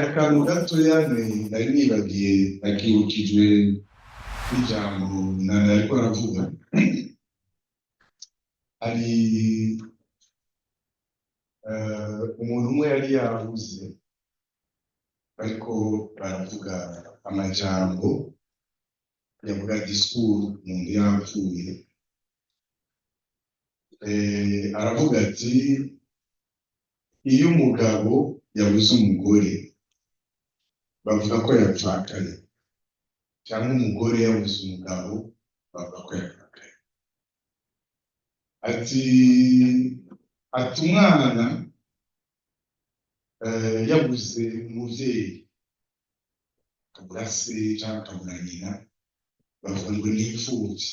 Akantu gatoya nari nibagiye, nakibukijwe n'ijambo nana ariko aravuga. Hari umuntu umwe yari yavuze, ariko baravuga amajambo, yavuga discours umuntu yapfuye. Aravuga ati: "Iyo umugabo yabuze umugore, bavuga ko yapfakaye, cyangwa umugore yabuze umugabo, bavuga ko yapfakaye." Ati umwana yabuze umuvyeyi, akabura se cyangwa akabura nyina, bavuga ngo ni imfuvyi.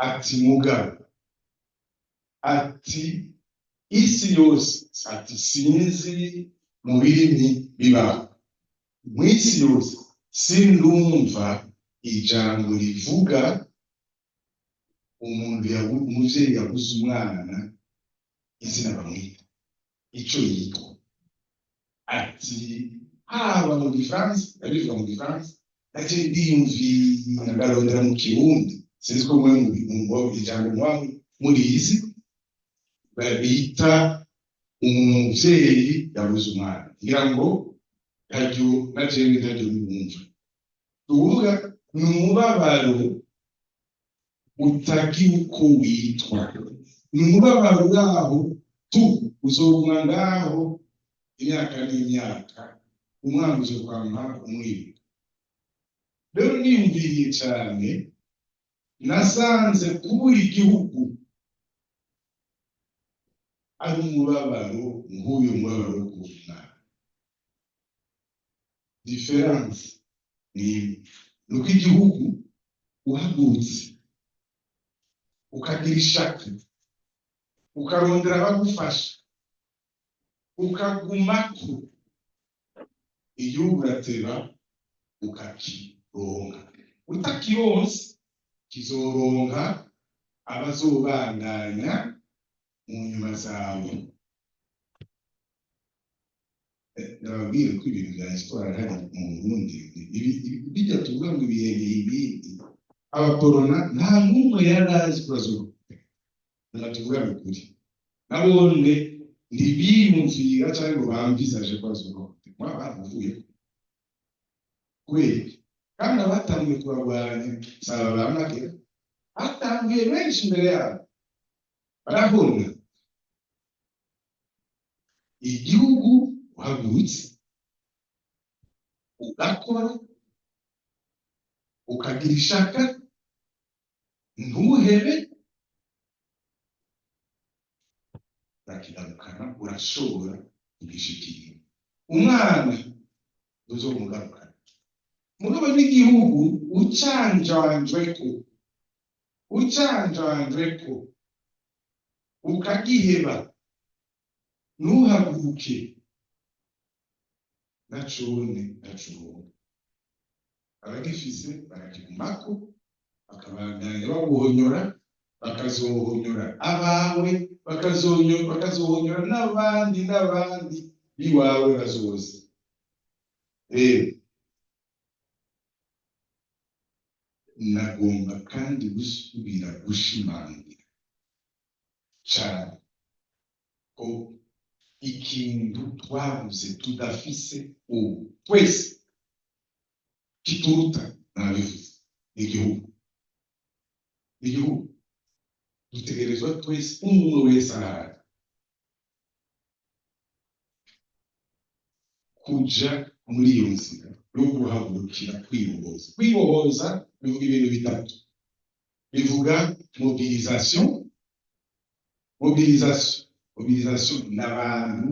Ati mugabo, ati isi yose, ati sinzi mu birimi bibaho mu isi yose, sindumva ijambo rivuga umuntu umuvyeyi yabuze umwana, izina bamwita, ico yitwa. Ati haba mu Gifaransa, yabivuga mu Gifaransa, naje ndiyumvira, ndarondera mu Kirundi, sinzi ko mwe mu ijambo muba murizi bita umuvyeyi yabuze umwana. Ngira ngo ntaryo na jewe ntaryo numva. Tuvuga ni umubabaro utagira uko witwa, ni umubabaro uraho tu uzoguma ngaho imyaka n'imyaka, umwana uzokwama umwibuka. Rero niyumviriye cyane, nasanze kubura igihugu ari umubabaro nk'uyu mubabaro wo kubura umwana. Différence ni uko igihugu uhagurutse, ukagira ishaka, ukarondera abagufasha, ukagumako, igihugu urateba ukakironka. Utakironse, kizoronka abazobandanya mu nyuma zawe. Ndababwira ko ibintu bya histoire hano mu Burundi, bijya tuvuga ngo ibihe bihe ibindi, abaporona nta n'umwe yari azi ko bazoba. Tuvuga ukuri, nabone ntibiyumvira cyangwa ngo bamvizaje ko bazoba baravuye kubera iki? Kandi abatangiye kubarwanya si aba ba Makera, batangiye benshi imbere yabo, barahunga igihugu. Uhagurutse, ugakora, ukagira ishaka, ntuhebe, urakigarukana, urashobora kugishikira. Umwana uzomugarukana, mugabo n'igihugu ucanjanjweko, ucanjanjweko, ukagiheba, ntuhaguruke, nacone nacuronka. Abagifise barakigumako, bakabandanya baguhonyora, bakazohonyora abawe, bakazohonyora n'abandi n'abandi biwawe bazoza. Rero nagomba kandi gusubira gushimangira cyane ko ikintu twabuze, tudafise ubu twese, kituruta, nabivuze, igihugu. Igihugu dutegerezwa twese, umwe wese ahari, kuja muri iyo nzira yo guhagurukira kwibohoza. Kwibohoza bivuga ibintu bitatu: bivuga mobilisation, mobilisation, mobilisation, n'abantu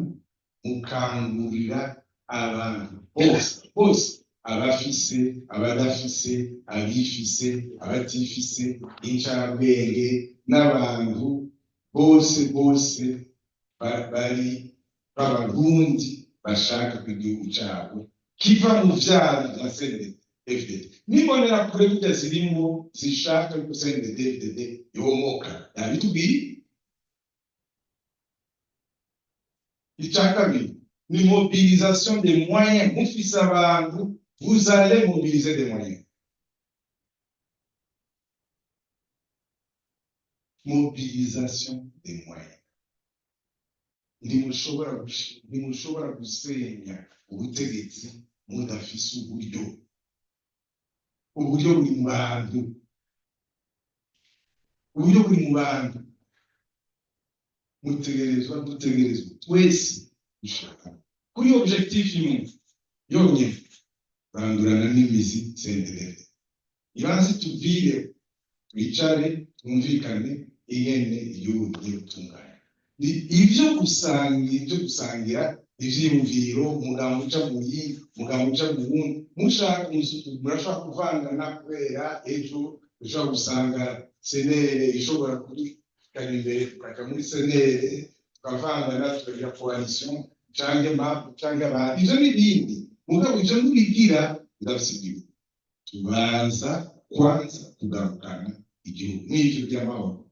mukangurira abantu bose bose, abafise, abadafise, abifise, abatifise, incabwenge n'abantu bose bose bari b'Abarundi bashaka ko igihugu cabo kiva mu vyaha vya CNDD-FDD n'imbonerakure burya zirimwo zishaka ko CNDD-FDD yomoka. Yabitubwiye. Icya kabiri ni mobilisation des moyens. Mufise abantu, vous allez mobiliser des moyens. Mobilisation des moyens. Ntimushobora gusenya ubutegetsi mudafise uburyo. Uburyo buri mu bantu, uburyo buri mu bantu. Mutegerezwa, dutegerezwa twese gushaka kuri objectif imwe yonyine: barandurana n'imizi CNDD. Ibanze tuvire, twicare, twumvikane ingene igihugu kigiye gutunganya. Ni ibyo gusangira ivyiyumviro, umugambo uca mu yindi, umugambo uca mu wundi, mushaka murashobora kuvangana, kubera ejo ushobora gusanga CNL ishobora kubikana imbere, tukaja muri CNL, tukavangana, tukagira coalition canke MAP canke abandi. Ivyo n'ibindi, mugabo ivyo ntubigira ndafise igihugu. Tubanza kwanza kugarukana igihugu n'ivyo by'amahoro.